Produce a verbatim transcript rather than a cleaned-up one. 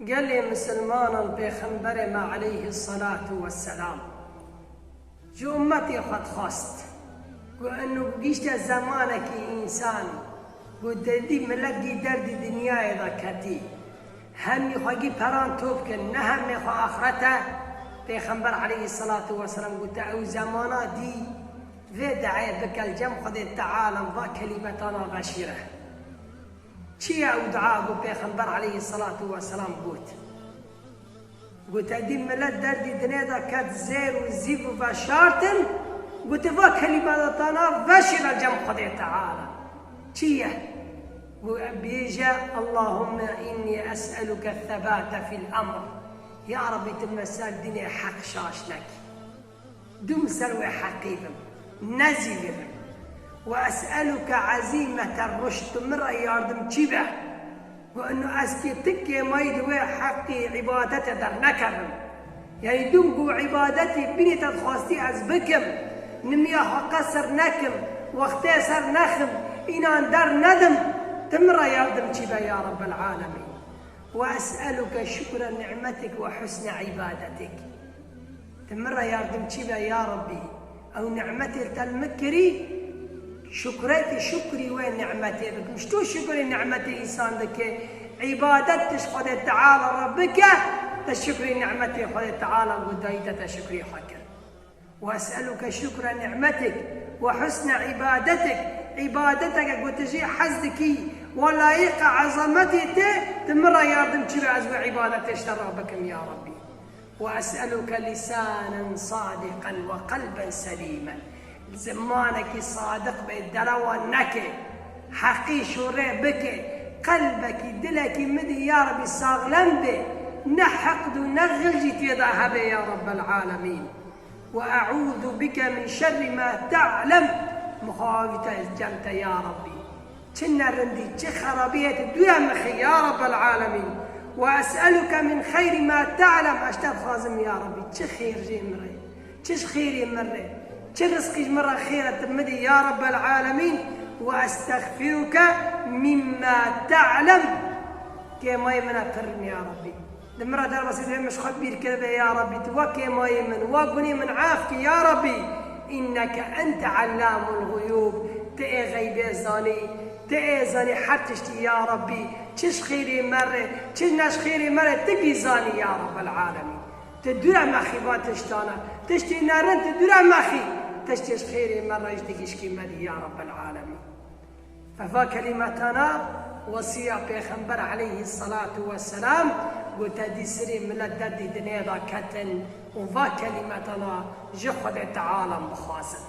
Gelê misilmanan Pêxemberê me aleyhî selatu wesselam ji ummetê xwe dixwest ku eno gihîşte zemanekî însan ku derdî milet gî derdî dinyayê de ketî. Hemî xwe gî peran top kin, ne hemê xwe axirete. Pêxember aleyhî selatu wesselam gote, ew zemana dî vê deê bike li cem Xwedê Teala va kelîmetana veşîre. Çi ye ew dua ku Pêxember aleyhî selatu wesselam got? Gote, dî milet derdî dinê de ket zêr û zîv û veşartin, gote, va kelîmetana veşîre cem Xwedê Teala. Çi ye? Got, bêje, Allahümme inni es'eluke thebate fil emr. Ya Rabbî, tu me ser dînê heq şaş nekî. Dûm ser wê heqî bim, nezîvînim. Ve es'eluke ezîmete ruşd, tu min re yardimçî be. Ku eno ez kê ti kêmayî di wê heqî îbadetê dernekevim. Yanî dûm ku îbadetê bînê te dixwastî ez bikim, nimiya heqa ser nekim, wextê ser nexim, înan dernedim, tu min re yardimçî be ya Rebbel Alemîn. Ve es'eluke şukre ni'metik ve husne îbadetik. Tu min re yardimçî be ya Rebbî. Ew ni'metê te li min kirî, şukrê, tu şukrî wê ni'metê bikim. Ji tu şukrê ni'metê însan dike. Îbadet tu ji Xwedê Teala re bike, te şukrê ni'metê Xwedê Teala ku dayî te, te şukrê xwe kir. Ve es'eluke şukre ni'metik ve husne îbadetik. Îbadeteke ku tu jê hez dikî, we layiqa ezametê te, tu min re yardimçî be ez wê îbadetê ji te re bikim ya Rebbî. Ve es'eluke lîsanen sadiqen ve qelben selîmen. Zimanekî sadiq be, derewa neke, heqî şûrê bike, qelbekî, dilekî min dî ya Rebbî saxlem be, ne heqd û ne xil jî tê de hebe ya Rebbel Alemîn. Ve e'ûzu bike min şerrî ma te'lem. Mixawî te cem te ya Rebbî. Çi nerindî, çi xerabiyê tu dûre mixî ya Rebbel Alemîn. Ve es'eluke min xeyrî ma te'lem. Ez te dixwazim ya Rebbî, çi xêr jê min re, çi ji xêrê min re, çi rizqî ji min re xêr e tu min dî ya Rebbel Alemîn. Ve estexfiruke mimma te'lem. Kêmayê min e pirin ya Rebbî. Di min re derbasî divê min ji xwe bîr kiribe ya Rebbî. Tu wek kêmayê min, wek gunê min af kî ya Rebbî. Înneke ente ellamul guyûb. Tu ê xeybê zanî. Tu ê zanî her tiştî ya Rebbî. Çi ji xêrê me re, çi ne ji xêrê me re, tu gî zanî ya Rebbel Alemîn. Tu dûre mexî van tiştana. Tiştê nerin tu dûre mexî. Tiştê ji xêrê me re jî tu gişkî me dî ya Rebbel Alemîn. Eva kelîmetana wesiya Pêxember aleyhî selatu wesselam gote dî sirê milet derdî dinê de ketin û va kelîmetana ji Xwedê Teala bixwazin.